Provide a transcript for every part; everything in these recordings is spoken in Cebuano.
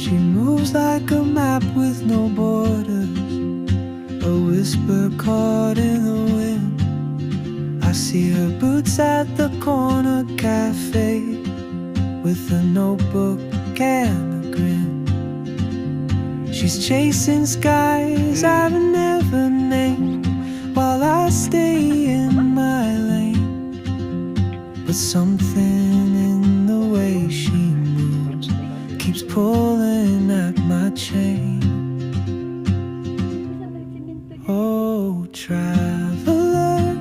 She moves like a map with no borders, a whisper caught in the wind. I see her boots at the corner cafe with a notebook and a grin. She's chasing skies I've never named while I stay in my lane. But something in the way she moves keeps pulling at my chain. Oh, traveler,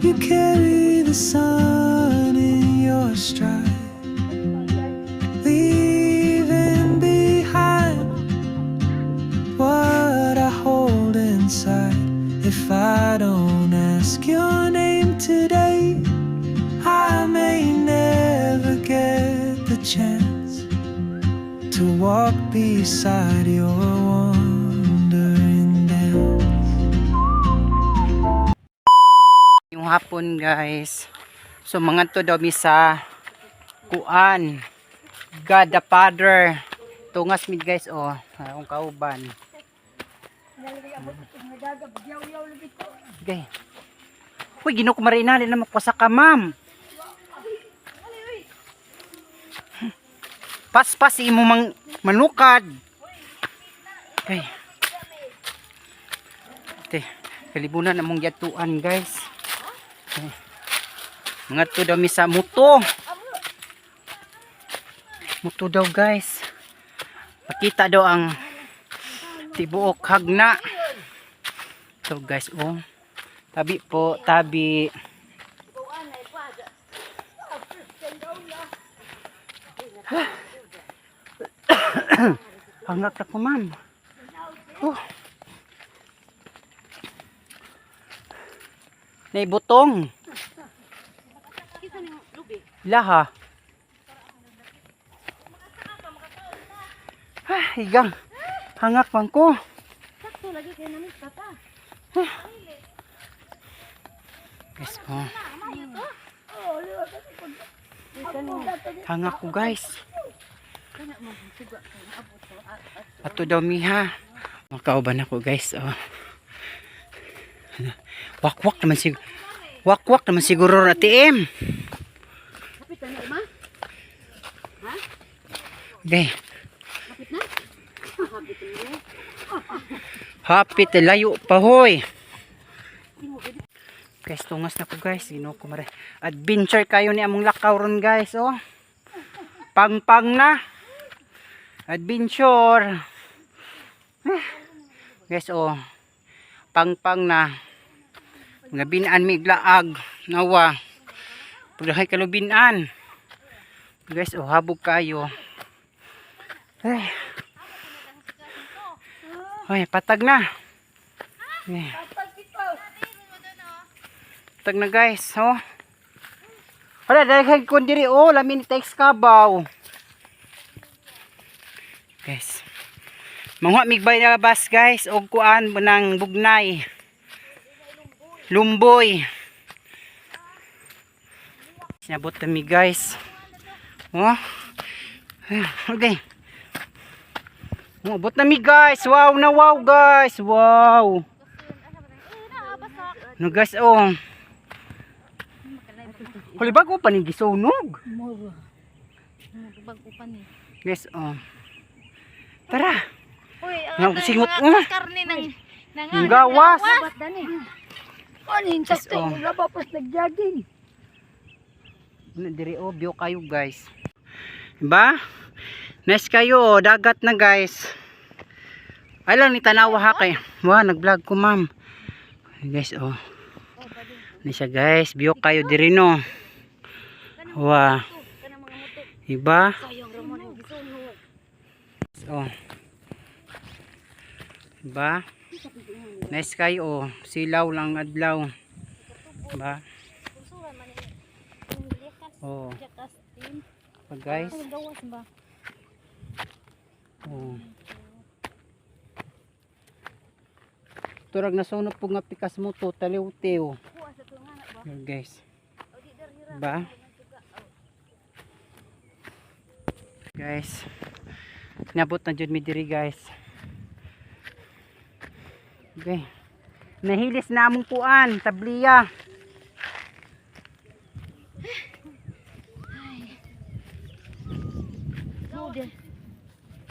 you carry the sun in your stride, leaving behind what I hold inside. If I don't ask your name today, I may never get the chance to walk beside your wandering dance. Yung hapon, guys. So mga to daw mi sa kuan. God the Father. Tungas mi, guys, oh. Akong kauban. Okay. Uy, ginoo ko Marina, di na makwasa ka, ma'am. Paspas imo mang manukad. Okay. Te, kalibunan among yatuan, guys. Okay. Mga to daw mi sa muto. Muto daw, guys. Makita daw ang tibuok hagna. So guys, oh. Tabi po, tabi. Hangak na ko, ma'am. Oh. Naibutong. Laha. Ah, higang. Hangak man ko. Sakto lagi kay namin tata. Guys, oh. Hangak ko, guys. Ato daw miha. Makauban ako, guys. Oh. Wakwak naman siguro. Wakwak naman siguro na TM. Kapit na ma? Okay. Kapit na? Kapit na. Hapit eh, layo pa hoy. Guys, tungas na ko, guys. Ginoo ko mare. Adventure kayo ni among lakaw ron, guys, oh. Pangpang na. Adventure. Eh. Guys, oh. Pangpang na. Mga binaan mi iglaag. Nawa. Pagdahay kalubinan. Guys, oh, habog kayo. Eh. Ay, patag na. Eh. Patag na, guys, oh. Wala, dahil kay diri, oh, lami ni text kabaw. Guys. Manguha migbay na bus, guys, og kuan ng bugnay. Lumboy. Sinabot kami, guys. Oh. Okay. Umabot na mi, guys. Wow na wow, guys. Wow. No, guys, oh. Huli bago pa ni gisunog. Moro. Bago pa ni. Guys, oh. Tara. Uy, Ang singot, oh. Karne ng Ang gawas. Dani. Ano Guys, oh. laba pas nag-jogging. Ano, diri oh, view kayo, guys. Diba? Nice kayo oh, dagat na, guys. Ay lang ni tanawa ha kay. Wah, nag-vlog ko, ma'am. Ay, guys, oh. Ano siya, guys, view kayo diri no. Wah. Diba? Oh. Diba? Nice kayo oh. Silaw lang adlaw. Diba? Oh. Pa, guys. Gawas ba? Oh. Turag nasunog po nga pikas mo to, taliw-tiw. Yan, guys. Ba? Guys. Nabot na jud mi diri, guys. Okay. Nahilis na among kuan, tabliya.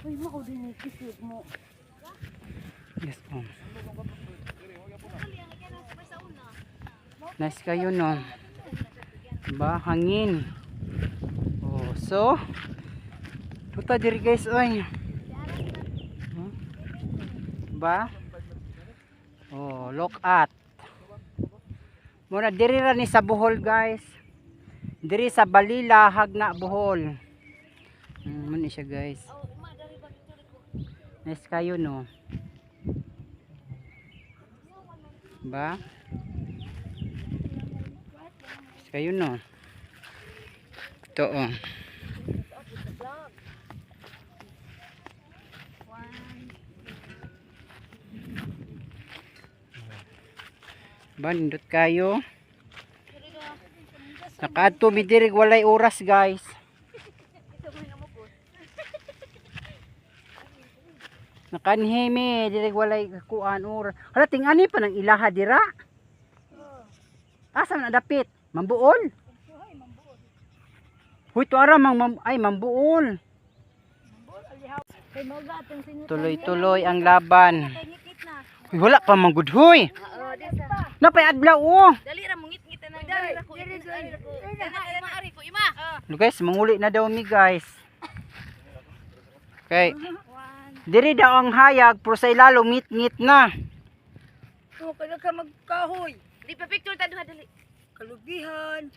Uy, mao din ni kisig mo. Yes po. Nice kayo, no? Ba, hangin. Oh, so tuta diri, guys, oy. Huh? Ba? Oh, look at. Muna diri ra ni sa Bohol, guys. Diri sa Balila, Hagna, Bohol. Muna siya, guys. Nice kayo, no? Ba? Nice kayo, no? Ito, oh. Ba, nindot kayo. Nakaadto mi diri walay oras, guys. Nakanhimi diri walay kuan oras. Hala, tingani pa ng ilaha dira. Asa man dapit? Mambuol. Huy, tuara mang ay mambuol. Kay mo gatong sinutan. Tuloy-tuloy ang laban. Kay ngit na. Huy, wala pa man gud huy. Oo, di sa. Napay adlaw oh. Dali ra mo ngit-ngit na. Dali ra ko. Dali ra ko. Ima ari ko ima. No, guys, manguli na daw mi, guys. Okay. Diri daw ang hayag pero sa ilalo ngit-ngit na. Oh, kada ka magkahoy. Di pa picture ta duha dali. Kalubihan.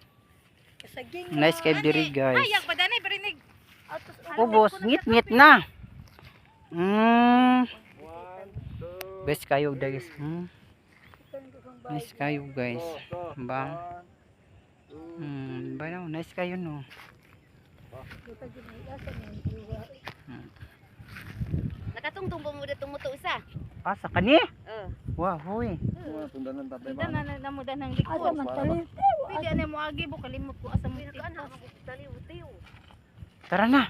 Kasaging. Nice kay diri, guys. Hayag pa danay parinig. Atos Ubos, ngit-ngit na. Best kayo, guys. Nice kayo, guys. Ba? Ba no, nice kayo, no. Nakatungtong ba mo datong moto isa? Asa kani? Oo. Wow, huy. Tundanan tatay Sundan na na mo danang likod. Asa man talit. Pwede ana mo agi bo kalimot ko asa mo. Tara na.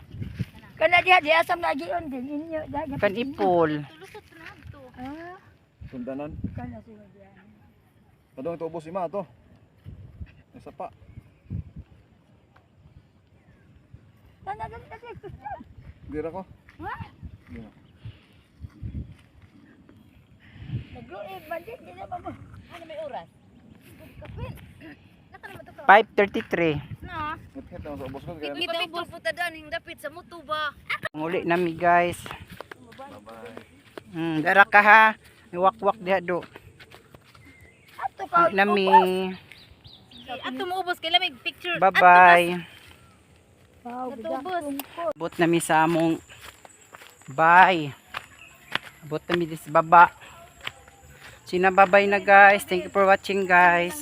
Kana diha di asam lagi on din inyo. Diha, Kan ipol. Tulusot na to. Ah, Tundanan. kana siya diha. Padong ito ubos ima to. Isa pa. Kana dali dali. Dira ko. Di na. Nagluib man din di na ba mo. Ano may oras? Kapin. Naka naman to ka. 5:33. Na. Ngit-ngit naman sa ubos ko. Kaya Ngit picture po ta daning dapit sa moto ba. Manguli na mi, guys. bye-bye. Dara ka ha. Wakwak diha do. Ato ka. Uli na mi. Ato mo ubos kay lamig picture. Bye-bye. Wow, Natubos. Abot na mi sa among bye. Abot na mi dis baba. Sina babay na, guys. Thank you for watching, guys.